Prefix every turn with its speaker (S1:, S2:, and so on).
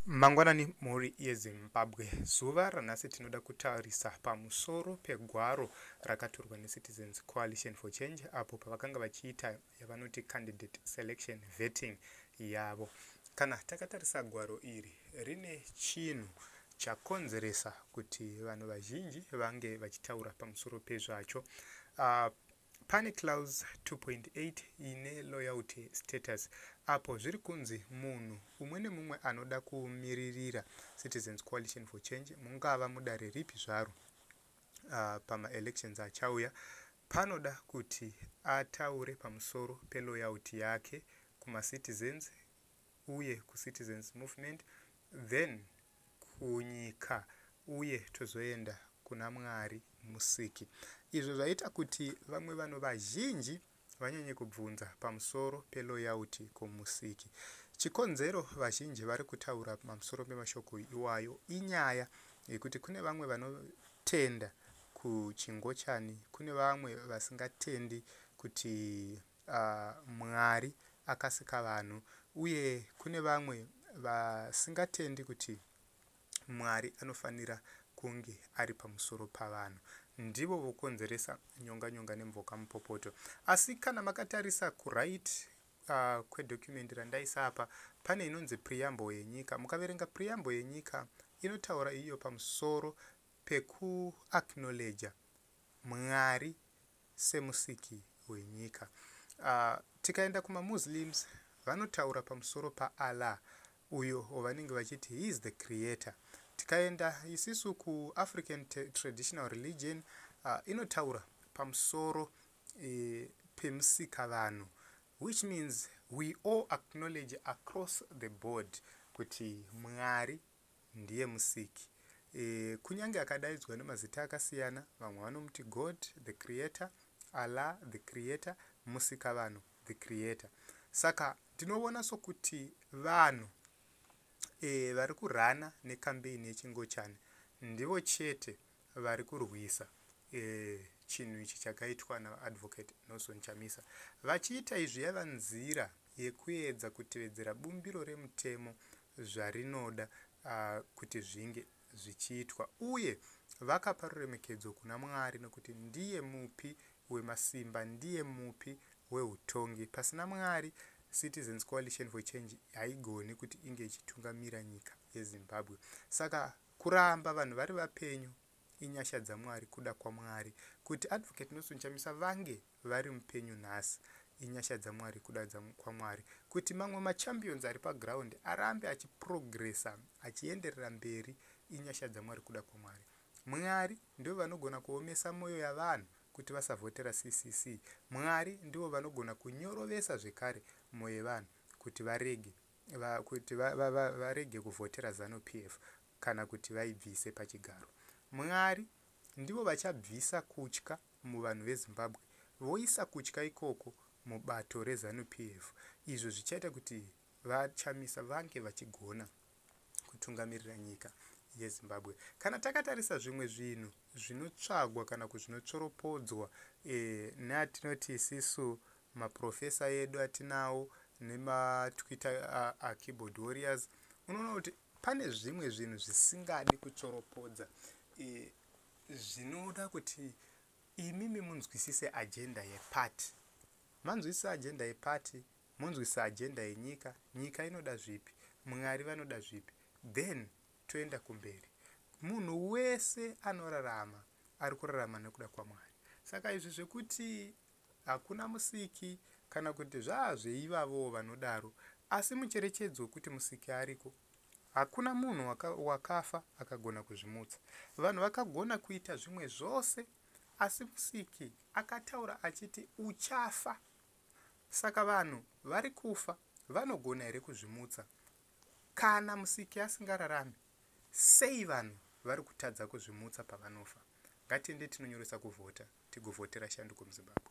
S1: Mangwanani mhuri yeZimbabwe. Zuva ranhasi tinoda kutarisa pamusoro pegwaro rakatorwa neCitizens Coalition for Change apo pavakanga vachiita yavanoti candidate selection vetting yavo. Kana takatarisa gwaro iri rine chinhu chakonzeresa kuti vanhu vazhinji vange vachitaura pamusoro pezvacho. Pane clause 2.8 ine loyalty status apo zviri kunzi munhu umwe nemumwe anoda kumiririra Citizens Coalition for Change mungava mudare ripi zvaro pamaelections achauya panoda kuti ataure pamusoro peloyalty yake kumacitizens uye kucitizens movement then kunyika uye tozoenda kuna Mwari Musiki. Izvo zvaita kuti vamwe vanhu vazhinji vanyanye kubvunza pamusoro peloyalty kuMusiki. Chikonzero vazhinji vari kutaura pamusoro pemashoko iwayo inyaya yekuti kune vamwe vanotenda kuchingochani, kune vamwe vasingatendi kuti Mwari akasika vanhu uye kune vamwe vasingatendi kuti Mwari anofanira kunge ari pamusoro pavanhu. Ndivo vokonzeresa nyonga nyonga nemvoka mupopoto. Asi kana makatarisa kuright kwedocument randaisa apa pane inonzi preamble yenyika. Mukaverenga preamble yenyika inotaura iyo pamusoro pekuacknowledger Mwari semusiki wenyika. Tikaenda kumaMuslims vanotaura pamusoro paAllah uyo wavanenge vachiti he is the creator. Tikaenda isisu kuAfrican traditional religion inotaura pamusoro pemusikavanhu which means we all acknowledge across the board kuti Mwari ndiye musiki. Kunyange akadaidzwa nemazita akasiyana, vamwe vanomuti God the creator, Allah the creator, musikavanhu the creator. Saka ndinoona sokuti vanhu vari kurana necampaign yechingochani ndivo chete vari kurwisa chinhu ichi chakaitwa naadvocate Nelson Chamisa. Vachiita izvi yaiva nzira yekuedza kutevedzera bumbiro remutemo zvarinoda kuti zvinge zvichiitwa uye vakapa ruremekedzo kuna Mwari nekuti ndiye mupi wemasimba, ndiye mupi weutongi. Pasina Mwari, Citizens Coalition for Change haigoni kuti inge ichitungamira nyika yeZimbabwe. Saka kuramba vanhu vari vapenyu inyasha dzaMwari, kuda kwaMwari. Kuti Advocate Nelson Chamisa vange vari mupenyu nhasi inyasha dzaMwari, kuda kwaMwari. Kuti mamwe machampions ari paground arambe achiprogressa achienderera mberi inyasha dzaMwari, kuda kwaMwari. Mwari ndivo vanogona kuomesa mwoyo yavanhu kuti vasavhotera CCC. Mwari ndivo vanogona kunyorovesa zvekare mwoyo yevanhu kuti varege kuti varege kuvhotera ZANU PF kana kuti vaibvise pachigaro. Mwari ndivo vachabvisa kutya muvanhu veZimbabwe voisa kutya ikoko mubato reZANU PF izvo zvichaita kuti vaChamisa vange vachigona kutungamirira nyika yeZimbabwe. Kana takatarisa zvimwe zvinhu zvinotsvagwa kana kuti zvinotsoropodzwa neatinoti isisu maprofesa edu atinawo nemaTwitter keyboard warriors, unoona kuti pane zvimwe zvinhu zvisingadi kutsoropodza zvinoda kuti imimi munzwisise agenda yepati. Manzwisisa agenda yepati, monzwisisa agenda yenyika, nyika inoda zvipi, Mwari vanoda zvipi, then toenda kumberi. Munhu wese anorarama ari kurarama nekuda kwaMwari. Saka izvi zvekuti hakuna musiki kana kuti zvaazveivavowo vanodaro, asi mucherechedzo wekuti musiki ariko. Hakuna munhu wakafa akagona kuzvimutsa. Vanhu vakagona kuita zvimwe zvose asi musiki akataura achiti uchafa. Saka vanhu vari kufa vanogona here kuzvimutsa? Kana musiki asingararami, sei vanhu vari kutadza kuzvimutsa pavanofa? Ngatiende tinonyoresa kuvhota tigovhotera shanduko muZimbabwe.